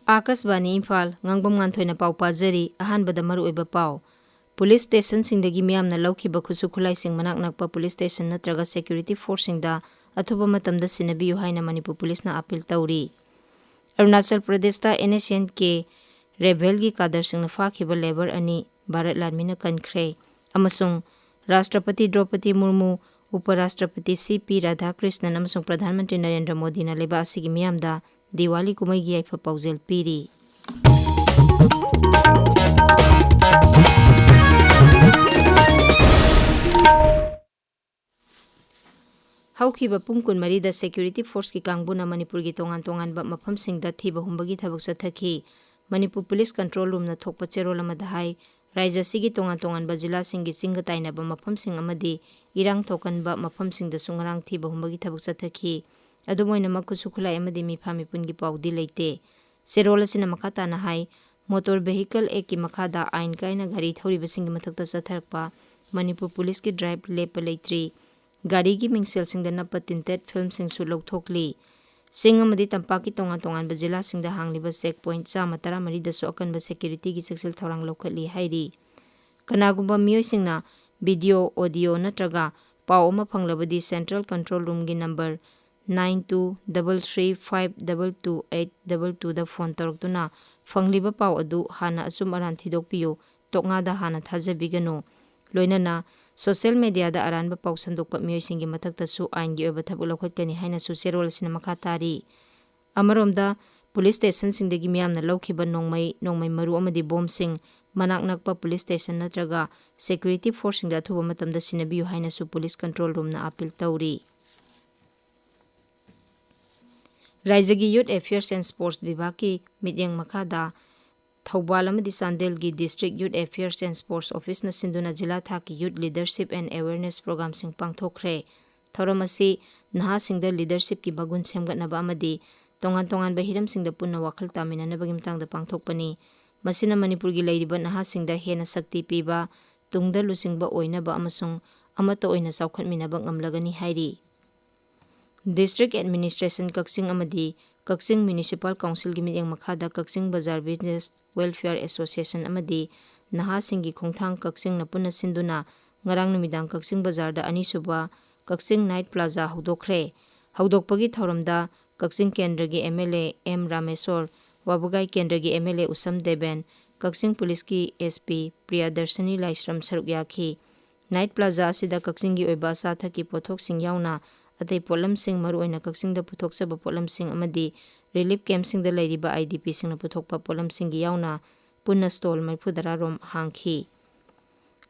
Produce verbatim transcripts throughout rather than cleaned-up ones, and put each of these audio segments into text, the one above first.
ꯑꯥꯀꯥꯁꯕꯥꯅꯤ ꯏꯝꯐꯥꯜ, ꯉꯥꯡꯕꯝ ꯉꯥꯟꯊꯣꯏꯅ ꯄꯥꯎ ꯄꯥꯖꯔꯤ꯫ ꯑꯍꯥꯟꯕꯗ ꯃꯔꯨꯑꯣꯏꯕ ꯄꯥꯎ꯫ ꯄꯨꯂꯤꯁ ꯁ꯭ꯇꯦꯁꯟꯁꯤꯡꯗꯒꯤ ꯃꯤꯌꯥꯝꯅ ꯂꯧꯈꯤꯕ ꯈꯨꯠꯁꯨ ꯈꯨꯠꯂꯥꯏꯁꯤꯡ ꯃꯅꯥꯛ ꯅꯛꯄ ꯄꯨꯂꯤꯁ ꯁ꯭ꯇꯦꯁꯟ ꯅꯠꯇ꯭ꯔꯒ ꯁꯦꯀ꯭ꯌꯨꯔꯤꯇꯤ ꯐꯣꯔꯁꯁꯤꯡꯗ ꯑꯊꯨꯕ ꯃꯇꯝꯗ ꯁꯤꯟꯅꯕꯤꯌꯨ ꯍꯥꯏꯅ ꯃꯅꯤꯄꯨꯔ ꯄꯨꯂꯤꯁꯅ ꯑꯄꯤꯜ ꯇꯧꯔꯤ꯫ ꯑꯔꯨꯅꯥꯆꯜ ꯄ꯭ꯔꯗꯦꯁꯇ ꯑꯦꯟ ꯑꯦꯁ ꯑꯦꯟ ꯀꯦ ꯔꯦꯕꯦꯜꯒꯤ ꯀꯥꯗꯔꯁꯤꯡꯅ ꯐꯥꯈꯤꯕ ꯂꯦꯕꯔ ꯑꯅꯤ ꯚꯥꯔꯠ ꯂꯥꯟꯃꯤꯅ ꯀꯟꯈ꯭ꯔꯦ꯫ ꯑꯃꯁꯨꯡ ꯔꯥꯁꯇ꯭ꯔꯄꯇꯤ ꯗ꯭ꯔꯧꯄꯗꯤ ꯃꯨꯔꯃꯨ, ꯎꯄ ꯔꯥꯁꯇ꯭ꯔꯄꯇꯤ ꯁꯤ ꯄꯤ ꯔꯥꯙꯥꯀ꯭ꯔꯤꯁꯅꯟ ꯑꯃꯁꯨꯡ ꯄ꯭ꯔꯙꯥꯟ ꯃꯟꯇ꯭ꯔꯤ ꯅꯔꯦꯟꯗ꯭ꯔ ꯃꯣꯗꯤꯅ ꯂꯩꯕꯥꯛ ꯑꯁꯤꯒꯤ ꯃꯤꯌꯥꯝꯗ ꯗꯤꯋꯥꯂꯤ ꯀꯨꯝꯍꯩꯒꯤ ꯌꯥꯏꯐ ꯄꯥꯎꯖꯦꯜ ꯄꯤꯔꯤ꯫ ꯍꯧꯈꯤꯕ ꯄꯨꯡ ꯀꯨꯟꯃꯔꯤꯗ ꯁꯦꯀ꯭ꯌꯨꯔꯤꯇꯤ ꯐꯣꯔꯁꯀꯤ ꯀꯥꯡꯕꯨꯅ ꯃꯅꯤꯄꯨꯔꯒꯤ ꯇꯣꯉꯥꯟ ꯇꯣꯉꯥꯟꯕ ꯃꯐꯝꯁꯤꯡꯗ ꯊꯤꯕ ꯍꯨꯝꯕꯒꯤ ꯊꯕꯛ ꯆꯠꯊꯈꯤ꯫ ꯃꯅꯤꯄꯨꯔ ꯄꯨꯂꯤꯁ ꯀꯟꯇ꯭ꯔꯣꯜ ꯔꯨꯝꯅ ꯊꯣꯛꯄ ꯆꯦꯔꯣꯜ ꯑꯃꯗ ꯍꯥꯏ, ꯔꯥꯖ꯭ꯌ ꯑꯁꯤꯒꯤ ꯇꯣꯉꯥꯟ ꯇꯣꯉꯥꯟꯕ ꯖꯤꯂꯥꯁꯤꯡꯒꯤ ꯆꯤꯡꯒ ꯇꯥꯏꯅꯕ ꯃꯐꯝꯁꯤꯡ ꯑꯃꯗꯤ ꯏꯔꯥꯡ ꯊꯣꯛꯀꯟꯕ ꯃꯐꯝꯁꯤꯡꯗꯁꯨ ꯉꯔꯥꯡ ꯊꯤꯕ ꯍꯨꯝꯕꯒꯤ ꯊꯕꯛ ꯆꯠꯊꯈꯤ꯫ ꯑꯗꯨꯝ ꯑꯣꯏꯅꯃꯛ, ꯈꯨꯠꯁꯨ ꯈꯨꯠꯂꯥꯏ ꯑꯃꯗꯤ ꯃꯤꯐꯥ ꯃꯤꯄꯨꯟꯒꯤ ꯄꯥꯎꯗꯤ ꯂꯩꯇꯦ꯫ ꯆꯦꯔꯣꯜ ꯑꯁꯤꯅ ꯃꯈꯥ ꯇꯥꯅ ꯍꯥꯏ, ꯃꯣꯇꯣꯔ ꯚꯦꯍꯤꯀꯜ ꯑꯦꯛꯀꯤ ꯃꯈꯥꯗ ꯑꯥꯏꯟ ꯀꯥꯏꯅ ꯒꯥꯔꯤ ꯊꯧꯔꯤꯕꯁꯤꯡꯒꯤ ꯃꯊꯛꯇ ꯆꯠꯊꯔꯛꯄ ꯃꯅꯤꯄꯨꯔ ꯄꯨꯂꯤꯁꯀꯤ ꯗ꯭ꯔꯥꯏꯚ ꯂꯦꯞꯄ ꯂꯩꯇ꯭ꯔꯤ꯫ ꯒꯥꯔꯤꯒꯤ ꯃꯤꯡꯁꯦꯜꯁꯤꯡꯗ ꯅꯞꯄ ꯇꯤꯟꯇꯦꯠ ꯐꯤꯜꯝꯁꯤꯡꯁꯨ ꯂꯧꯊꯣꯛꯂꯤ꯫ ꯆꯤꯡ ꯑꯃꯗꯤ ꯇꯝꯄꯥꯛꯀꯤ ꯇꯣꯉꯥꯟ ꯇꯣꯉꯥꯟꯕ ꯖꯤꯂꯥꯁꯤꯡꯗ ꯍꯥꯡꯂꯤꯕ ꯆꯦꯛ ꯄꯣꯏꯟꯠ ꯆꯥꯝꯃ ꯇꯔꯥꯃꯔꯤꯗꯁꯨ ꯑꯀꯟꯕ ꯁꯦꯀ꯭ꯌꯨꯔꯤꯇꯤꯒꯤ ꯆꯦꯛꯁꯤꯜ ꯊꯧꯔꯥꯡ ꯂꯧꯈꯠꯂꯤ ꯍꯥꯏꯔꯤ꯫ ꯀꯅꯥꯒꯨꯝꯕ ꯃꯤꯑꯣꯏꯁꯤꯡꯅ ꯚꯤꯗꯤꯑꯣ, ꯑꯣꯗꯤꯑꯣ ꯅꯠꯇ꯭ꯔꯒ ꯄꯥꯎ ꯑꯃ ꯐꯪꯂꯕꯗꯤ ꯁꯦꯟꯇ꯭ꯔꯦꯜ ꯀꯟꯇ꯭ꯔꯣꯜ ꯔꯨꯝꯒꯤ number nine two double three five double two eight double ꯇꯨꯗ ꯐꯣꯟ ꯇꯧꯔꯛꯇꯨꯅ ꯐꯪꯂꯤꯕ ꯄꯥꯎ ꯑꯗꯨ ꯍꯥꯟꯅ ꯑꯆꯨꯝ ꯑꯔꯥꯟ ꯊꯤꯗꯣꯛꯄꯤꯌꯨ, ꯇꯣꯛꯅꯥꯗ ꯍꯥꯟꯅ ꯊꯥꯖꯕꯤꯒꯅꯨ꯫ ꯂꯣꯏꯅꯅ ꯁꯣꯁꯤꯌꯦꯜ ꯃꯦꯗꯤꯌꯥꯗ ꯑꯔꯥꯟꯕ ꯄꯥꯎ ꯁꯟꯗꯣꯛꯄ ꯃꯤꯑꯣꯏꯁꯤꯡꯒꯤ ꯃꯊꯛꯇꯁꯨ ꯑꯥꯏꯟꯒꯤ ꯑꯣꯏꯕ ꯊꯕꯛ ꯂꯧꯈꯠꯀꯅꯤ ꯍꯥꯏꯅꯁꯨ ꯆꯦꯔꯣꯜ ꯑꯁꯤꯅ ꯃꯈꯥ ꯇꯥꯔꯤ꯫ ꯑꯃꯔꯣꯝꯗ, ꯄꯨꯂꯤꯁ ꯁ꯭ꯇꯦꯁꯟꯁꯤꯡꯗꯒꯤ ꯃꯤꯌꯥꯝꯅ ꯂꯧꯈꯤꯕ ꯅꯣꯡꯃꯩ, ꯅꯣꯡꯃꯩ ꯃꯔꯨ ꯑꯃꯗꯤ ꯕꯣꯝꯁꯤꯡ ꯃꯅꯥꯛ ꯅꯛꯄ ꯄꯨꯂꯤꯁ ꯁ꯭ꯇꯦꯁꯟ ꯅꯠꯇ꯭ꯔꯒ ꯁꯦꯀ꯭ꯌꯨꯔꯤꯇꯤ ꯐꯣꯔꯁꯁꯤꯡꯗ ꯑꯊꯨꯕ ꯃꯇꯝꯗ ꯁꯤꯟꯅꯕꯤꯌꯨ ꯍꯥꯏꯅꯁꯨ ꯄꯨꯂꯤꯁ ꯀꯟꯇ꯭ꯔꯣꯜ ꯔꯨꯝꯅ ꯑꯄꯤꯜ ꯇꯧꯔꯤ꯫ ꯔꯥꯖ꯭ꯌꯒꯤ ꯌꯨꯠ ꯑꯦꯐꯤꯌꯔꯁ ꯑꯦꯟ ꯁ꯭ꯄꯣꯔꯠꯁ ꯕꯤꯚꯥꯒꯀꯤ ꯃꯤꯠꯌꯦꯡ ꯃꯈꯥꯗ ꯊꯧꯕꯥꯜ ꯑꯃꯗꯤ ꯆꯥꯟꯗꯦꯜꯒꯤ district youth affairs and sports ꯑꯣꯐꯤꯁꯅ ꯁꯤꯟꯗꯨꯅ ꯖꯤꯂꯥ ꯊꯥꯛꯀꯤ ꯌꯨꯠ ꯂꯤꯗꯔꯁꯤꯞ ꯑꯦꯟ ꯑꯦꯋꯦꯔꯅꯦꯁ ꯄ꯭ꯔꯣꯒ꯭ꯔꯥꯝꯁꯤꯡ ꯄꯥꯡꯊꯣꯛꯈ꯭ꯔꯦ꯫ ꯊꯧꯔꯝ ꯑꯁꯤ ꯅꯍꯥꯁꯤꯡꯗ ꯂꯤꯗꯔꯁꯤꯞꯀꯤ ꯃꯒꯨꯟ ꯁꯦꯝꯒꯠꯅꯕ ꯑꯃꯗꯤ ꯇꯣꯉꯥꯟ ꯇꯣꯉꯥꯟꯕ ꯍꯤꯔꯝꯁꯤꯡꯗ ꯄꯨꯟꯅ ꯋꯥꯈꯜ ꯇꯥꯃꯤꯟꯅꯅꯕꯒꯤ ꯃꯇꯥꯡꯗ ꯄꯥꯡꯊꯣꯛꯄꯅꯤ꯫ ꯃꯁꯤꯅ ꯃꯅꯤꯄꯨꯔꯒꯤ ꯂꯩꯔꯤꯕ ꯅꯍꯥꯁꯤꯡꯗ ꯍꯦꯟꯅ ꯁꯛꯇꯤ ꯄꯤꯕ, ꯇꯨꯡꯗ ꯂꯨꯆꯤꯡꯕ ꯑꯣꯏꯅꯕ ꯑꯃꯁꯨꯡ ꯑꯃꯠꯇ ꯑꯣꯏꯅ ꯆꯥꯎꯈꯠꯃꯤꯟꯅꯕ ꯉꯝꯂꯒꯅꯤ ꯍꯥꯏꯔꯤ꯫ ꯗꯤꯁꯇ꯭ꯔꯤꯛ ꯑꯦꯗꯃꯤꯅꯤꯁꯇ꯭ꯔꯦꯁꯟ ꯀꯛꯆꯤꯡ ꯑꯃꯗꯤ ꯀꯛꯆꯤꯡ ꯃ꯭ꯌꯨꯅꯤꯁꯤꯄꯥꯜ ꯀꯥꯎꯟꯁꯤꯜꯒꯤ ꯃꯤꯠꯌꯦꯡ ꯃꯈꯥꯗ ꯀꯛꯆꯤꯡ ꯕꯖꯥꯔ ꯕꯤꯖꯤꯅꯦꯁ ꯋꯦꯜꯐꯤꯌꯔ ꯑꯦꯁꯣꯁꯤꯌꯦꯁꯟ ꯑꯃꯗꯤ ꯅꯍꯥꯁꯤꯡꯒꯤ ꯈꯣꯡꯊꯥꯡ ꯀꯛꯆꯤꯡꯅ ꯄꯨꯟꯅ ꯁꯤꯟꯗꯨꯅ ꯉꯔꯥꯡ ꯅꯨꯃꯤꯗꯥꯡ ꯀꯛꯆꯤꯡ ꯕꯖꯥꯔꯗ ꯑꯅꯤꯁꯨꯕ ꯀꯛꯆꯤꯡ ꯅꯥꯏꯠ ꯄ꯭ꯂꯥꯖꯥ ꯍꯧꯗꯣꯛꯈ꯭ꯔꯦ꯫ ꯍꯧꯗꯣꯛꯄꯒꯤ ꯊꯧꯔꯝꯗ ꯀꯛꯆꯤꯡ ꯀꯦꯟꯗ꯭ꯔꯒꯤ M L A M Rameshwor, ꯋꯥꯕꯒꯥꯏ ꯀꯦꯟꯗ꯭ꯔꯒꯤ ꯑꯦꯝ ꯑꯦꯜ ꯑꯦ ꯎꯁꯝ ꯗꯦꯕꯦꯟ, ꯀꯛꯆꯤꯡ ꯄꯨꯂꯤꯁꯀꯤ ꯑꯦꯁ ꯄꯤ ꯄ꯭ꯔꯤꯌꯥꯗꯔꯁꯤꯅꯤ ꯂꯥꯏꯁ꯭ꯔꯝ ꯁꯔꯨꯛ ꯌꯥꯈꯤ꯫ ꯅꯥꯏꯠ ꯄ꯭ꯂꯥꯖꯥ ꯑꯁꯤꯗ ꯀꯛꯆꯤꯡꯒꯤ ꯑꯣꯏꯕ ꯑꯆꯥ ꯑꯊꯛꯀꯤ ꯄꯣꯠꯊꯣꯛꯁꯤꯡ ꯌꯥꯎꯅ ꯑꯇꯩ ꯄꯣꯠꯂꯝꯁꯤꯡ, ꯃꯔꯨꯑꯣꯏꯅ ꯀꯛꯆꯤꯡꯗ ꯄꯨꯊꯣꯛꯆꯕ ꯄꯣꯠꯂꯝꯁꯤꯡ ꯑꯃꯗꯤ ꯔꯤꯂꯤꯐ ꯀꯦꯝꯞꯁꯤꯡꯗ ꯂꯩꯔꯤꯕ ꯑꯥꯏ ꯗꯤ ꯄꯤꯁꯤꯡꯅ ꯄꯨꯊꯣꯛꯄ ꯄꯣꯠꯂꯝꯁꯤꯡꯒꯤ ꯌꯥꯎꯅ ꯄꯨꯟꯅ ꯁ꯭ꯇꯣꯜ ꯃꯔꯤꯐꯨ ꯇꯔꯥ ꯔꯣꯝ ꯍꯥꯡꯈꯤ꯫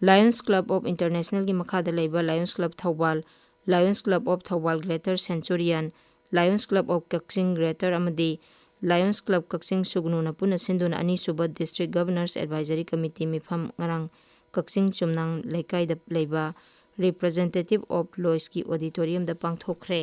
ꯂꯥꯌꯟꯁ ꯀ꯭ꯂꯕ ꯑꯣꯐ ꯏꯟꯇꯔꯅꯦꯁꯅꯦꯜꯒꯤ ꯃꯈꯥꯗ ꯂꯩꯕ lions club Thoubal, lions club of Thoubal greater centurion, lions club of Kakching greater ꯑꯃꯗꯤ ꯂꯥꯌꯟꯁ ꯀ꯭ꯂꯕ ꯀꯛꯆꯤꯡ ꯁꯨꯒꯅꯨꯅ ꯄꯨꯟꯅ ꯁꯤꯟꯗꯨꯅ ꯑꯅꯤꯁꯨꯕ ꯗꯤꯁꯇ꯭ꯔꯤꯛ ꯒꯚꯔꯅꯔꯁ ꯑꯦꯗꯚꯥꯏꯖꯔꯤ ꯀꯃꯤꯇꯤ ꯃꯤꯐꯝ ꯉꯔꯥꯡ ꯀꯛꯆꯤꯡ ꯆꯨꯝꯅꯥꯡ ꯂꯩꯀꯥꯏꯗ ꯂꯩꯕ ꯔꯤꯄ꯭ꯔꯖꯦꯟꯇꯦꯇꯤꯚ ꯑꯣꯐ ꯂꯣꯏꯁꯀꯤ ꯑꯣꯗꯤꯇꯣꯔꯤꯌꯝꯗ ꯄꯥꯡꯊꯣꯛꯈ꯭ꯔꯦ꯫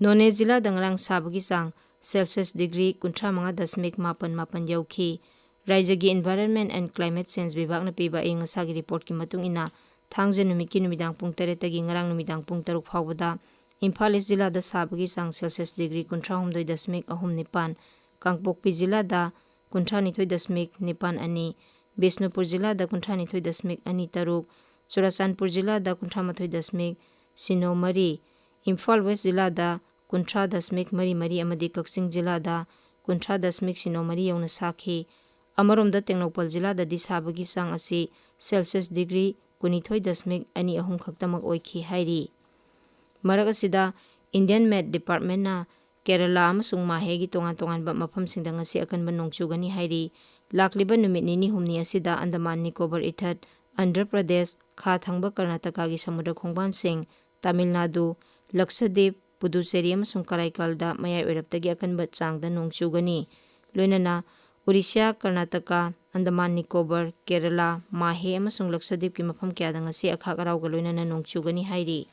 ꯅꯣꯅꯦ ꯖꯤꯂꯥꯗ ꯉꯔꯥꯡ ꯁꯥꯕꯒꯤ ꯆꯥꯡ ꯁꯦꯜꯁꯤꯌꯁ ꯗꯤꯒ꯭ꯔꯤ ꯀꯨꯟꯊ꯭ꯔꯥ ꯃꯉꯥ ꯗꯁꯃꯤꯛ ꯃꯥꯄꯟ ꯃꯥꯄꯟ ꯌꯧꯈꯤ꯫ ꯔꯥꯏꯖ꯭ꯌꯒꯤ ꯏꯟꯚꯥꯏꯔꯟꯃꯦꯟ ꯑꯦꯟ ꯀ꯭ꯂꯥꯏꯃꯦꯠ ꯆꯦꯟꯖ ꯕꯤꯚꯥꯒꯅ ꯄꯤꯕ ꯑꯏꯪ ꯑꯁꯥꯒꯤ ꯔꯤꯄꯣꯔꯠꯀꯤ ꯃꯇꯨꯡ ꯏꯟꯅ, ꯊꯥꯡꯖ ꯅꯨꯃꯤꯠꯀꯤ ꯅꯨꯃꯤꯗꯥꯡ ꯄꯨꯡ ꯇꯔꯦꯠꯇꯒꯤ ꯉꯔꯥꯡ ꯅꯨꯃꯤꯗꯥꯡ ꯄꯨꯡ ꯇꯔꯨꯛ ꯐꯥꯎꯕꯗ ꯏꯝꯐꯥꯜ ꯏꯁ ꯖꯤꯂꯥꯗ ꯁꯥꯕꯒꯤ ꯆꯥꯡ ꯁꯦꯜꯁꯤꯌꯁ ꯗꯤꯒ꯭ꯔꯤ ꯀꯨꯟꯊ꯭ꯔꯥ ꯍꯨꯝꯗꯣꯏ ꯗꯁꯃꯤꯛ ꯑꯍꯨꯝ ꯅꯤꯄꯥꯟ, ꯀꯥꯡꯄꯣꯛꯄꯤ ꯖꯤꯂꯥꯗ ꯀꯨꯟꯊ꯭ꯔꯥ ꯅꯤꯊꯣꯏ ꯗꯁꯃꯤꯛ ꯅꯤꯄꯥꯟ ꯑꯅꯤ, ꯕꯤꯁꯅꯨꯄꯨꯔ ꯖꯤꯂꯥꯗ ꯀꯨꯟꯊ꯭ꯔꯥ ꯅꯤꯊꯣꯏ ꯗꯁꯃꯤꯛ ꯑꯅꯤ ꯇꯔꯨꯛ, ꯆꯨꯔꯥꯆꯥꯟꯄꯨꯔ ꯖꯤꯂꯥꯗ ꯀꯨꯟꯊ꯭ꯔꯥ ꯃꯥꯊꯣꯏ ꯗꯁꯃꯤꯛ ꯁꯤꯅꯣ ꯃꯔꯤ, ꯏꯝꯐꯥꯜ ꯋꯦꯁ ꯖꯤꯂꯥꯗ ꯀꯨꯟꯊ꯭ꯔꯥ ꯗꯁꯃꯤꯛ ꯃꯔꯤ ꯃꯔꯤ ꯑꯃꯗꯤ ꯀꯛꯆꯤꯡ ꯖꯤꯂꯥꯗ ꯀꯨꯟꯊ꯭ꯔꯥ ꯗꯁꯃꯤꯛ ꯁꯤꯅꯣ ꯃꯔꯤ ꯌꯧꯅ ꯁꯥꯈꯤ꯫ ꯑꯃꯔꯣꯝꯗ, ꯇꯦꯡꯅꯧꯄꯜ ꯖꯤꯂꯥꯗꯗꯤ ꯁꯥꯕꯒꯤ ꯆꯥꯡ ꯑꯁꯤ ꯁꯦꯜꯁꯤꯌꯁ ꯗꯤꯒ꯭ꯔꯤ ꯀꯨꯟꯅꯤꯊꯣꯏ ꯗꯁꯃꯤꯛ ꯑꯅꯤ ꯑꯍꯨꯝ ꯈꯛꯇꯃꯛ ꯑꯣꯏꯈꯤ ꯍꯥꯏꯔꯤ꯫ ꯃꯔꯛ ꯑꯁꯤꯗ, ꯏꯟꯗꯤꯌꯟ ꯃꯦꯠ ꯗꯤꯄꯥꯔꯠꯃꯦꯟꯅ ꯀꯦꯔꯂꯥ ꯑꯃꯁꯨꯡ ꯃꯥꯍꯦꯒꯤ ꯇꯣꯉꯥꯟ ꯇꯣꯉꯥꯟꯕ ꯃꯐꯝꯁꯤꯡꯗ ꯉꯁꯤ ꯑꯀꯟꯕ ꯅꯣꯡ ꯆꯨꯒꯅꯤ ꯍꯥꯏꯔꯤ꯫ ꯂꯥꯛꯂꯤꯕ ꯅꯨꯃꯤꯠ ꯅꯤꯅꯤ ꯍꯨꯝꯅꯤ ꯑꯁꯤꯗ ꯑꯟꯗꯃꯥꯟ ꯅꯤꯀꯣꯕꯔ ꯏꯊꯠ, ꯑꯟꯙ꯭ꯔ ꯄ꯭ꯔꯗꯦꯁ, ꯈꯥ ꯊꯪꯕ ꯀꯔꯅꯥꯇꯀꯥꯒꯤ ꯁꯃꯨꯗ꯭ꯔ ꯈꯣꯡꯕꯥꯟꯁꯤꯡ, ꯇꯥꯃꯤꯜ ꯅꯥꯗꯨ, ꯂꯛꯁꯗꯤꯞ, ꯄꯨꯗꯨꯆꯦꯔꯤ ꯑꯃꯁꯨꯡ ꯀꯔꯥꯏꯀꯜꯗ ꯃꯌꯥꯏ ꯑꯣꯏꯔꯞꯇꯒꯤ ꯑꯀꯟꯕ ꯆꯥꯡꯗ ꯅꯣꯡ ꯆꯨꯒꯅꯤ꯫ ꯂꯣꯏꯅꯅ ꯑꯣꯔꯤꯁꯥ, ꯀꯔꯅꯥꯇꯀꯥ, ꯑꯟꯗꯃꯥꯟ ꯅꯤꯀꯣꯕꯔ, ꯀꯦꯔꯂꯥ, ꯃꯥꯍꯦ ꯑꯃꯁꯨꯡ ꯂꯛꯁꯗꯤꯞꯀꯤ ꯃꯐꯝ ꯀꯌꯥꯗ ꯉꯁꯤ ꯑꯈꯥꯛ ꯑꯔꯥꯎꯒ ꯂꯣꯏꯅꯅ ꯅꯣꯡ ꯆꯨꯒꯅꯤ ꯍꯥꯏꯔꯤ꯫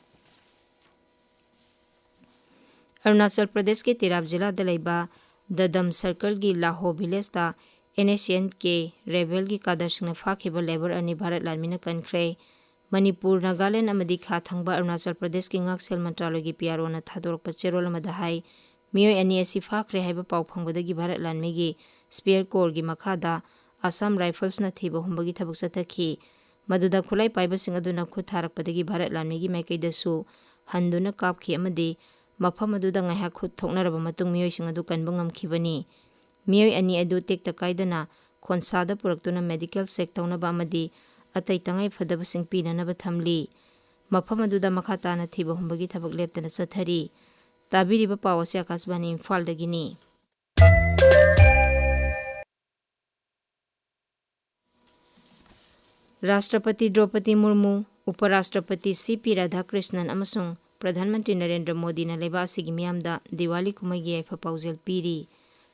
ꯑꯔꯨꯅꯥꯆꯜ ꯄ꯭ꯔꯗꯦꯁꯀꯤ ꯇꯤꯔꯥꯞ ꯖꯤꯂꯥꯗ ꯂꯩꯕ ꯗꯗꯝ ꯁꯔꯀꯜꯒꯤ ꯂꯥꯍꯣ ꯚꯤꯂꯦꯖꯇ and S C and N ꯔꯦꯕꯦꯜꯒꯤ ꯀꯥꯗꯔꯁꯤꯡꯅ ꯐꯥꯈꯤꯕ ꯂꯦꯕꯔ ꯑꯅꯤ ꯚꯥꯔꯠ ꯂꯥꯟꯃꯤꯅ ꯀꯟꯈ꯭ꯔꯦ꯫ ꯃꯅꯤꯄꯨꯔ, ꯅꯥꯒꯥꯂꯦꯟ ꯑꯃꯗꯤ ꯈꯥ ꯊꯪꯕ ꯑꯔꯨꯅꯥꯆꯜ ꯄ꯭ꯔꯗꯦꯁꯀꯤ ꯉꯥꯛꯁꯦꯜ ꯃꯟꯇ꯭ꯔꯥꯂꯣꯏꯒꯤ ꯄꯤ ꯑꯥꯔ ꯑꯣꯅ ꯊꯥꯗꯣꯔꯛꯄ ꯆꯦꯔꯣꯜ ꯑꯃꯗ ꯍꯥꯏ, ꯃꯤꯑꯣꯏ ꯑꯅꯤ ꯑꯁꯤ ꯐꯥꯈ꯭ꯔꯦ ꯍꯥꯏꯕ ꯄꯥꯎ ꯐꯪꯕꯗꯒꯤ ꯚꯥꯔꯠ ꯂꯥꯟꯃꯤꯒꯤ ꯁ꯭ꯄꯤꯌꯔ ꯀꯣꯔꯒꯤ ꯃꯈꯥꯗ ꯑꯁꯥꯝ ꯔꯥꯏꯐꯜꯁꯅ ꯊꯤꯕ ꯍꯨꯝꯕꯒꯤ ꯊꯕꯛ ꯆꯠꯊꯈꯤ꯫ ꯃꯗꯨꯗ ꯈꯨꯠꯂꯥꯏ ꯄꯥꯏꯕꯁꯤꯡ ꯑꯗꯨꯅ ꯈꯨꯠ ꯊꯥꯔꯛꯄꯗꯒꯤ ꯚꯥꯔꯠ ꯂꯥꯟꯃꯤꯒꯤ ꯃꯥꯏꯀꯩꯗꯁꯨ ꯍꯟꯗꯨꯅ ꯀꯥꯞꯈꯤ ꯑꯃꯗꯤ ꯃꯐꯝ ꯑꯗꯨꯗ ꯉꯥꯏꯍꯥꯛ ꯈꯨꯠ ꯊꯣꯛꯅꯔꯕ ꯃꯇꯨꯡ ꯃꯤꯑꯣꯏꯁꯤꯡ ꯑꯗꯨ ꯀꯟꯕ ꯉꯝꯈꯤꯕꯅꯤ꯫ ꯃꯤꯑꯣꯏ ꯑꯅꯤ ꯑꯗꯨ ꯇꯦꯛꯇ ꯀꯥꯏꯗꯅ ꯈꯣꯟꯁꯥꯗ ꯄꯨꯔꯛꯇꯨꯅ ꯃꯦꯗꯤꯀꯦꯜ ꯆꯦꯛ ꯇꯧꯅꯕ ꯑꯃꯗꯤ ꯑꯇꯩ ꯇꯉꯥꯏ ꯐꯗꯕꯁꯤꯡ ꯄꯤꯅꯅꯕ ꯊꯝꯂꯤ꯫ ꯃꯐꯝ ꯑꯗꯨꯗ ꯃꯈꯥ ꯇꯥꯅ ꯊꯤꯕ ꯍꯨꯝꯕꯒꯤ ꯊꯕꯛ ꯂꯦꯞꯇꯅ ꯆꯠꯊꯔꯤ꯫ ꯇꯥꯕꯤꯔꯤꯕ ꯄꯥꯎ ꯑꯁꯤ ꯑꯀꯥꯁꯕꯥꯅꯤ ꯏꯝꯐꯥꯜꯗꯒꯤꯅꯤ꯫ ꯔꯥꯁꯇ꯭ꯔꯄꯇꯤ ꯗ꯭ꯔꯧꯄꯗꯤ ꯃꯨꯔꯃꯨ, ꯎꯄꯔꯥꯁꯇ꯭ꯔꯄꯇꯤ ꯁꯤ ꯄꯤ ꯔꯥꯙꯥꯀ꯭ꯔꯤꯁꯅꯟ ꯑꯃꯁꯨꯡ ꯄ꯭ꯔꯙꯥꯟ ꯃꯟꯇ꯭ꯔꯤ ꯅꯔꯦꯟꯗ꯭ꯔ ꯃꯣꯗꯤꯅ ꯂꯩꯕꯥꯛ ꯑꯁꯤꯒꯤ ꯃꯤꯌꯥꯝꯗ ꯗꯤꯋꯥꯂꯤ ꯀꯨꯝꯍꯩꯒꯤ ꯌꯥꯏꯐ ꯄꯥꯎꯖꯦꯜ ꯄꯤꯔꯤ꯫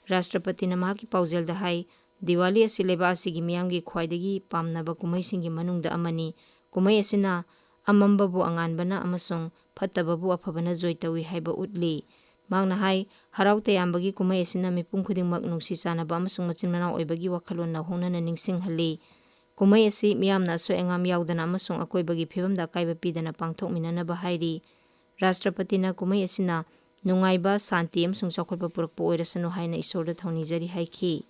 ꯔꯥꯁꯇ꯭ꯔꯄꯇꯤꯅ ꯃꯍꯥꯛꯀꯤ ꯄꯥꯎꯖꯦꯜꯗ ꯍꯥꯏ, ꯗꯤꯋꯥꯂꯤ ꯑꯁꯤ ꯂꯩꯕꯥꯛ ꯑꯁꯤꯒꯤ ꯃꯤꯌꯥꯝꯒꯤ ꯈ꯭ꯋꯥꯏꯗꯒꯤ ꯄꯥꯝꯅꯕ ꯀꯨꯝꯍꯩꯁꯤꯡꯒꯤ ꯃꯅꯨꯡꯗ ꯑꯃꯅꯤ꯫ ꯀꯨꯝꯍꯩ ꯑꯁꯤꯅ ꯑꯃꯝꯕꯕꯨ ꯑꯉꯥꯟꯕꯅ ꯑꯃꯁꯨꯡ ꯐꯠꯇꯕꯕꯨ ꯑꯐꯕꯅ ꯖꯣꯏ ꯇꯧꯏ ꯍꯥꯏꯕ ꯎꯠꯂꯤ꯫ ꯃꯍꯥꯛꯅ ꯍꯥꯏ, ꯍꯔꯥꯎ ꯇꯌꯥꯝꯕꯒꯤ ꯀꯨꯝꯍꯩ ꯑꯁꯤꯅ ꯃꯤꯄꯨꯝ ꯈꯨꯗꯤꯡꯃꯛ ꯅꯨꯡꯁꯤ ꯆꯥꯟꯅꯕ ꯑꯃꯁꯨꯡ ꯃꯆꯤꯟ ꯃꯅꯥꯎ ꯑꯣꯏꯕꯒꯤ ꯋꯥꯈꯜꯂꯣꯟ ꯅꯧꯍꯧꯅꯅ ꯅꯤꯡꯁꯤꯡꯍꯜꯂꯤ꯫ ꯀꯨꯝꯍꯩ ꯑꯁꯤ ꯃꯤꯌꯥꯝꯅ ꯑꯁꯣꯏ ꯑꯉꯥꯝ ꯌꯥꯎꯗꯅ ꯑꯃꯁꯨꯡ ꯑꯀꯣꯏꯕꯒꯤ ꯐꯤꯕꯝꯗ ꯑꯀꯥꯏꯕ ꯄꯤꯗꯅ ꯄꯥꯡꯊꯣꯛꯃꯤꯟꯅꯅꯕ ꯍꯥꯏꯔꯤ꯫ ꯔꯥꯁꯇ꯭ꯔꯄꯇꯤꯅ ꯀꯨꯝꯍꯩ ꯑꯁꯤꯅ ꯅꯨꯡꯉꯥꯏꯕ, ꯁꯥꯟꯇꯤ ꯑꯃꯁꯨꯡ ꯆꯥꯎꯈꯠꯄ ꯄꯨꯔꯛꯄ ꯑꯣꯏꯔꯁꯅꯨ ꯍꯥꯏꯅ ꯏꯁꯣꯔꯗ ꯊꯧꯅꯤꯖꯔꯤ ꯍꯥꯏꯈꯤ꯫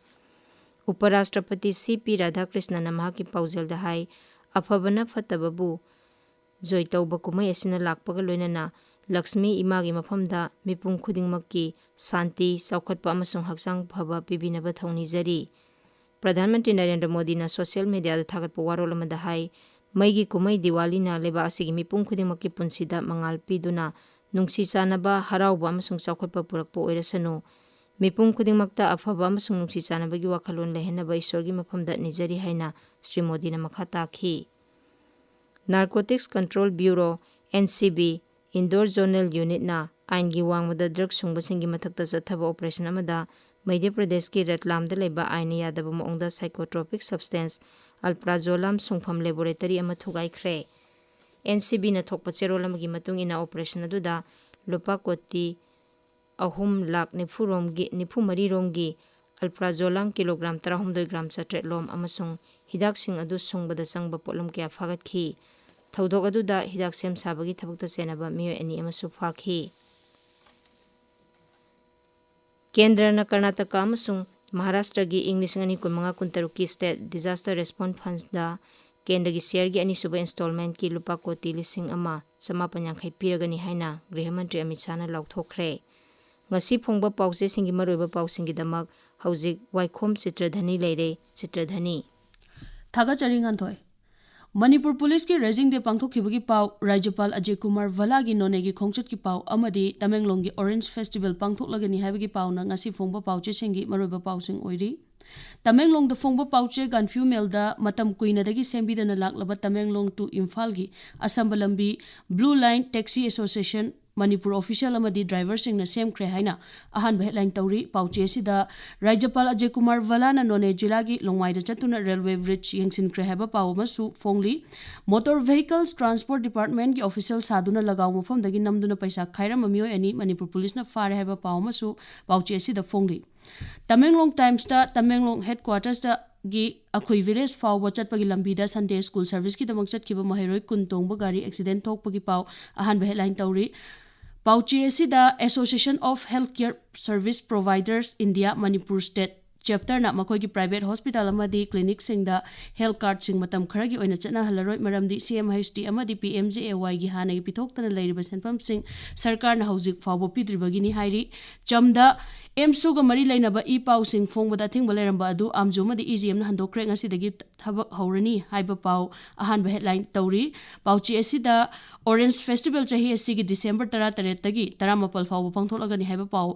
ꯎꯄꯔꯥꯁꯇ꯭ꯔꯄꯇꯤ ꯁꯤ ꯄꯤ ꯔꯥꯙꯥꯀ꯭ꯔꯤꯁꯅꯟꯅ ꯃꯍꯥꯛꯀꯤ ꯄꯥꯎꯖꯦꯜꯗ ꯍꯥꯏ, ꯑꯐꯕꯅ ꯐꯠꯇꯕꯕꯨ ꯖꯣꯏ ꯇꯧꯕ ꯀꯨꯝꯍꯩ ꯑꯁꯤꯅ ꯂꯥꯛꯄꯒ ꯂꯣꯏꯅꯅ ꯂꯛꯁꯃꯤ ꯏꯃꯥꯒꯤ ꯃꯐꯝꯗ ꯃꯤꯄꯨꯝ ꯈꯨꯗꯤꯡꯃꯛꯀꯤ ꯁꯥꯟꯇꯤ, ꯆꯥꯎꯈꯠꯄ ꯑꯃꯁꯨꯡ ꯍꯛꯆꯥꯡ ꯐꯕ ꯄꯤꯕꯤꯅꯕ ꯊꯧꯅꯤꯖꯔꯤ꯫ ꯄ꯭ꯔꯙꯥꯟ ꯃꯟꯇ꯭ꯔꯤ ꯅꯔꯦꯟꯗ꯭ꯔ ꯃꯣꯗꯤꯅ ꯁꯣꯁꯤꯌꯦꯜ ꯃꯤꯗꯤꯌꯥꯗ ꯊꯥꯒꯠꯄ ꯋꯥꯔꯣꯜ ꯑꯃꯗ ꯍꯥꯏ, ꯃꯩꯒꯤ ꯀꯨꯝꯍꯩ ꯗꯤꯋꯥꯂꯤꯅ ꯂꯩꯕꯥꯛ ꯑꯁꯤꯒꯤ ꯃꯤꯄꯨꯝ ꯈꯨꯗꯤꯡꯃꯛꯀꯤ ꯄꯨꯟꯁꯤꯗ ꯃꯉꯥꯜ ꯄꯤꯗꯨꯅ ꯅꯨꯡꯁꯤ ꯆꯥꯟꯅꯕ, ꯍꯔꯥꯎꯕ ꯑꯃꯁꯨꯡ ꯆꯥꯎꯈꯠꯄ ꯄꯨꯔꯛꯄ ꯑꯣꯏꯔꯁꯅꯨ꯫ ꯃꯤꯄꯨꯝ ꯈꯨꯗꯤꯡꯃꯛꯇ ꯑꯐꯕ ꯑꯃꯁꯨꯡ ꯅꯨꯡꯁꯤ ꯆꯥꯟꯅꯕꯒꯤ ꯋꯥꯈꯜꯂꯣꯟ ꯂꯩꯍꯟꯅꯕ ꯏꯁꯣꯔꯒꯤ ꯃꯐꯝꯗ ꯅꯤꯖꯔꯤ ꯍꯥꯏꯅ ꯁ꯭ꯔꯤ ꯃꯣꯗꯤꯅ ꯃꯈꯥ ꯇꯥꯈꯤ꯫ Narcotics Control Bureau, N C B, Indore Zonal Unitꯅ ꯑꯥꯏꯟꯒꯤ ꯋꯥꯡꯃꯗ ꯗ꯭ꯔꯒ ꯁꯨꯡꯕꯁꯤꯡꯒꯤ ꯃꯊꯛꯇ ꯆꯠꯊꯕ ꯑꯣꯄꯔꯦꯁꯟ ꯑꯃꯗ ꯃꯙ꯭ꯌ ꯄ꯭ꯔꯗꯦꯁꯀꯤ ꯔꯠꯂꯥꯝꯗ ꯂꯩꯕ ꯑꯥꯏꯟꯅ ꯌꯥꯗꯕ ꯃꯑꯣꯡꯗ psychotropic substance Alprazolam ꯁꯨꯡꯐꯝ ꯂꯦꯕꯣꯔꯦꯇꯔꯤ ꯑꯃ ꯊꯨꯒꯥꯏꯈ꯭ꯔꯦ꯫ N C Bꯅ ꯊꯣꯛꯄ ꯆꯦꯔꯣꯜ ꯑꯃꯒꯤ ꯃꯇꯨꯡ ꯏꯟꯅ, ꯑꯣꯄꯔꯦꯁꯟ ꯑꯗꯨꯗ ꯂꯨꯄꯥ ꯀꯣꯇꯤ ꯑꯍꯨꯝ ꯂꯥꯈ ꯅꯤꯐꯨ ꯔꯣꯝꯒꯤ, ꯅꯤꯐꯨ ꯃꯔꯤ ꯔꯣꯝꯒꯤ Alprazolam ꯀꯤꯂꯣꯒ꯭ꯔꯥꯝ ꯇꯔꯥꯍꯨꯝꯗꯣꯏ ꯒ꯭ꯔꯥꯝ ꯆꯥꯇ꯭ꯔꯦꯠ ꯂꯣꯝ ꯑꯃꯁꯨꯡ ꯍꯤꯗꯥꯛꯁꯤꯡ ꯑꯗꯨ ꯁꯨꯡꯕꯗ ꯆꯪꯕ ꯄꯣꯠꯂꯝ ꯀꯌꯥ ꯐꯥꯒꯠꯈꯤ꯫ ꯊꯧꯗꯣꯛ ꯑꯗꯨꯗ ꯍꯤꯗꯥꯛ ꯁꯦꯝ ꯁꯥꯕꯒꯤ ꯊꯕꯛꯇ ꯆꯦꯟꯅꯕ ꯃꯤꯑꯣꯏ ꯑꯅꯤ ꯑꯃꯁꯨ ꯐꯥꯈꯤ꯫ ꯀꯦꯟꯗ꯭ꯔꯅ ꯀꯔꯅꯥꯇꯀꯥ ꯑꯃꯁꯨꯡ ꯃꯍꯥꯔꯥꯁꯇ꯭ꯔꯒꯤ ꯏꯪ ꯂꯤꯁꯤꯡ ꯑꯅꯤ ꯀꯨꯟꯃꯉꯥ ꯀꯨꯟꯇꯔꯨꯛꯀꯤ State Disaster Response Fundꯗ ꯀꯦꯟꯗ꯭ꯔꯒꯤ ꯁꯤꯌꯔꯒꯤ ꯑꯅꯤꯁꯨꯕ installmentꯀꯤ ꯂꯨꯄꯥ ꯀꯣꯇꯤ ꯂꯤꯁꯤꯡ ꯑꯃ ꯆꯃꯥꯄꯟ ꯌꯥꯡꯈꯩ ꯄꯤꯔꯒꯅꯤ ꯍꯥꯏꯅ ꯒ꯭ꯔꯤꯍ ꯃꯟꯇ꯭ꯔꯤ ꯑꯃꯤꯠ ꯁꯥꯍꯅ ꯂꯥꯎꯊꯣꯛꯈ꯭ꯔꯦ꯫ ꯉꯁꯤ ꯐꯣꯡꯕ ꯄꯥꯎꯆꯦꯁꯤꯡꯒꯤ ꯃꯔꯨꯑꯣꯏꯕ ꯄꯥꯎꯁꯤꯡꯒꯤꯗꯃꯛ ꯍꯧꯖꯤꯛ ꯋꯥꯏꯈꯣꯝ ꯆꯤꯇ꯭ꯔꯙꯅꯤ ꯂꯩꯔꯦ꯫ ꯆꯤꯇ꯭ꯔꯙꯅꯤ꯫ ꯊꯥꯒꯠꯆꯔꯤ, ꯉꯥꯟꯊꯣꯏ꯫ ꯃꯅꯤꯄꯨꯔ ꯄꯨꯂꯤꯁꯀꯤ Raising Day ꯄꯥꯡꯊꯣꯛꯈꯤꯕꯒꯤ ꯄꯥꯎ, ꯔꯥꯖ꯭ꯌꯄꯥꯜ ꯑꯖꯌ ꯀꯨꯃꯥꯔ ꯚꯜꯂꯥꯒꯤ ꯅꯣꯅꯦꯒꯤ ꯈꯣꯡꯆꯠꯀꯤ ꯄꯥꯎ ꯑꯃꯗꯤ ꯇꯃꯦꯡꯂꯣꯡꯒꯤ Orange Festival ꯄꯥꯡꯊꯣꯛꯂꯒꯅꯤ ꯍꯥꯏꯕꯒꯤ ꯄꯥꯎꯅ ꯉꯁꯤ ꯐꯣꯡꯕ ꯄꯥꯎꯆꯦꯁꯤꯡꯒꯤ ꯃꯔꯨꯑꯣꯏꯕ ꯄꯥꯎꯁꯤꯡ ꯑꯣꯏꯔꯤ꯫ ꯇꯃꯦꯡꯂꯣꯡꯗ ꯐꯣꯡꯕ ꯄꯥꯎꯆꯦ ꯒꯥꯟꯐ꯭ꯌꯨ ꯃꯦꯜꯗ ꯃꯇꯝ ꯀꯨꯏꯅꯗꯒꯤ ꯁꯦꯝꯕꯤꯗꯅ ꯂꯥꯛꯂꯕ ꯇꯃꯦꯡꯂꯣꯡ to ꯏꯝꯐꯥꯜꯒꯤ ꯑꯁꯝꯕ ꯂꯝꯕꯤ Blue Line Taxi Association Manipur official ꯑꯃꯗꯤ driverꯁꯤꯡꯅ ꯁꯦꯝꯈ꯭ꯔꯦ ꯍꯥꯏꯅ ꯑꯍꯥꯟꯕ headline ꯇꯧꯔꯤ꯫ ꯄꯥꯎꯆꯦ ꯑꯁꯤꯗ ꯔꯥꯖ꯭ꯌꯄꯥꯜ ꯑꯖꯌ ꯀꯨꯃꯥꯔ ꯚꯜꯂꯥꯅ ꯅꯣꯅꯦ ꯖꯤꯂꯥꯒꯤ ꯂꯣꯡꯃꯥꯏꯗ ꯆꯠꯇꯨꯅ railway bridge ꯌꯦꯡꯁꯤꯟꯈ꯭ꯔꯦ ꯍꯥꯏꯕ ꯄꯥꯎ ꯑꯃꯁꯨ ꯐꯣꯡꯂꯤ꯫ Motor Vehicles Transport Departmentꯀꯤ official ꯁꯥꯗꯨꯅ ꯂꯒꯥꯎ ꯃꯐꯝꯗꯒꯤ ꯅꯝꯗꯨꯅ ꯄꯩꯁꯥ ꯈꯥꯏꯔꯝꯕ ꯃꯤꯑꯣꯏ ꯑꯅꯤ ꯃꯅꯤꯄꯨꯔ ꯄꯨꯂꯤꯁꯅ ꯐꯥꯔꯦ ꯍꯥꯏꯕ ꯄꯥꯎ ꯑꯃꯁꯨ ꯄꯥꯎꯆꯦ ꯑꯁꯤꯗ ꯐꯣꯡꯂꯤ꯫ ꯇꯃꯦꯡꯂꯣꯡ Timesꯇ ꯇꯃꯦꯡꯂꯣꯡ headquartersꯇꯒꯤ ꯑꯈꯨꯏ village ꯐꯥꯎꯕ ꯆꯠꯄꯒꯤ ꯂꯝꯕꯤꯗ Sunday school serviceꯀꯤꯗꯃꯛ ꯆꯠꯈꯤꯕ ꯃꯍꯩꯔꯣꯏ ꯀꯨꯟ ꯇꯣꯡꯕ ꯒꯥꯔꯤ accident ꯊꯣꯛꯄꯒꯤ ꯄꯥꯎ ꯑꯍꯥꯟꯕ headline ꯇꯧꯔꯤ꯫ ꯄꯥꯎꯆꯦ ꯑꯁꯤꯗ Association of Healthcare Service Providers India Manipur State Chapterꯅ ꯃꯈꯣꯏꯒꯤ private hospital ꯑꯃꯗꯤ clinicꯁꯤꯡꯗ health cardꯁꯤꯡ ꯃꯇꯝ ꯈꯔꯒꯤ ꯑꯣꯏꯅ ꯆꯠꯅꯍꯜꯂꯔꯣꯏ, ꯃꯔꯝꯗꯤ C M H T ꯑꯃꯗꯤ P M J A Yꯒꯤ ꯍꯥꯟꯅꯒꯤ ꯄꯤꯊꯣꯛꯇꯅ ꯂꯩꯔꯤꯕ ꯁꯦꯟꯐꯝꯁꯤꯡ ꯁꯔꯀꯥꯔꯅ ꯍꯧꯖꯤꯛ ꯐꯥꯎꯕ ꯄꯤꯗ꯭ꯔꯤꯕꯒꯤꯅꯤ ꯍꯥꯏꯔꯤ꯫ ꯆꯝꯗ ꯑꯦꯝꯁꯨꯒ ꯃꯔꯤ ꯂꯩꯅꯕ ꯏ ꯄꯥꯎꯁꯤꯡ ꯐꯣꯡꯕꯗ ꯑꯊꯤꯡꯕ ꯂꯩꯔꯝꯕ ꯑꯗꯨ ꯑꯥꯝꯖꯨ ꯑꯃꯗꯤ ꯏ ꯖꯤ ꯑꯦꯝꯅ ꯍꯟꯗꯣꯛꯈ꯭ꯔꯦ, ꯉꯁꯤꯗꯒꯤ ꯊꯕꯛ ꯍꯧꯔꯅꯤ ꯍꯥꯏꯕ ꯄꯥꯎ ꯑꯍꯥꯟꯕ headline ꯇꯧꯔꯤ꯫ ꯄꯥꯎꯆꯦ ꯑꯁꯤꯗ Orange Festival ꯆꯍꯤ ꯑꯁꯤꯒꯤ December ꯇꯔꯥꯇꯔꯦꯠꯇꯒꯤ ꯇꯔꯥꯃꯥꯄꯜ ꯐꯥꯎꯕ ꯄꯥꯡꯊꯣꯛꯂꯒꯅꯤ ꯍꯥꯏꯕ ꯄꯥꯎ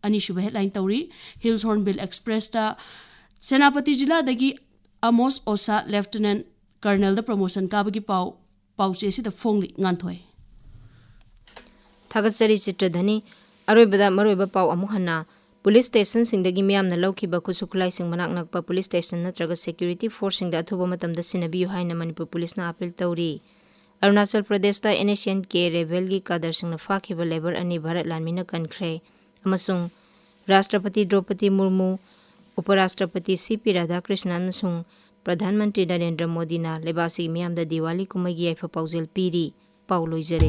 ꯑꯅꯤꯁꯨꯕ headline ꯇꯧꯔꯤ꯫ Hills Hornbill Expressꯇ Senapati ꯖꯤꯂꯥꯗꯒꯤ ꯑꯃꯣꯁ ꯑꯣꯁꯥ Lieutenant Colonelꯗ promotion ꯀꯥꯕꯒꯤ ꯄꯥꯎ ꯄꯥꯎꯆꯦ ꯑꯁꯤꯗ ꯐꯣꯡꯂꯤ꯫ ꯉꯥꯟꯊꯣꯏ꯫ ꯊꯥꯒꯠꯆꯔꯤ ꯆꯤꯇ꯭ꯔꯙꯅꯤ꯫ ꯑꯔꯣꯏꯕꯗ ꯃꯔꯨꯑꯣꯏꯕ ꯄꯥꯎ ꯑꯃꯨꯛ ꯍꯟꯅ꯫ Police stationꯁꯤꯡꯗꯒꯤ ꯃꯤꯌꯥꯝꯅ ꯂꯧꯈꯤꯕ ꯈꯨꯠꯁꯨ ꯈꯨꯠꯂꯥꯏꯁꯤꯡ ꯃꯅꯥꯛ ꯅꯛꯄ police station ꯅꯠꯇ꯭ꯔꯒ security forceꯁꯤꯡꯗ ꯑꯊꯨꯕ ꯃꯇꯝꯗ ꯁꯤꯟꯅꯕꯤꯌꯨ ꯍꯥꯏꯅ ꯃꯅꯤꯄꯨꯔ ꯄꯨꯂꯤꯁꯅ appeal ꯇꯧꯔꯤ꯫ ꯑꯔꯨꯅꯥꯆꯜ ꯄ꯭ꯔꯗꯦꯁꯇ N S C N K rebelꯒꯤ cadreꯁꯤꯡꯅ ꯐꯥꯈꯤꯕ labour ꯑꯅꯤ ꯚꯥꯔꯠ ꯂꯥꯟꯃꯤꯅ ꯀꯟꯈ꯭ꯔꯦ ꯑꯃꯁꯨꯡ ꯔꯥꯁꯇ꯭ꯔꯄꯇꯤ ꯗ꯭ꯔꯧꯄꯗꯤ ꯃꯨꯔꯃꯨ, ꯎꯄꯔꯥꯁꯇ꯭ꯔꯄꯇꯤ ꯁꯤ ꯄꯤ ꯔꯥꯙꯥꯀ꯭ꯔꯤꯁꯅꯟ ꯑꯃꯁꯨꯡ ꯄ꯭ꯔꯙꯥꯟ ꯃꯟꯇ꯭ꯔꯤ ꯅꯔꯦꯟꯗ꯭ꯔ ꯃꯣꯗꯤꯅ ꯂꯩꯕꯥꯛ ꯑꯁꯤꯒꯤ ꯃꯤꯌꯥꯝꯗ ꯗꯤꯋꯥꯂꯤ ꯀꯨꯝꯍꯩꯒꯤ ꯌꯥꯏꯐ ꯄꯥꯎꯖꯦꯜ ꯄꯤꯔꯤ꯫ ꯄꯥꯎ ꯂꯣꯏꯖꯔꯦ꯫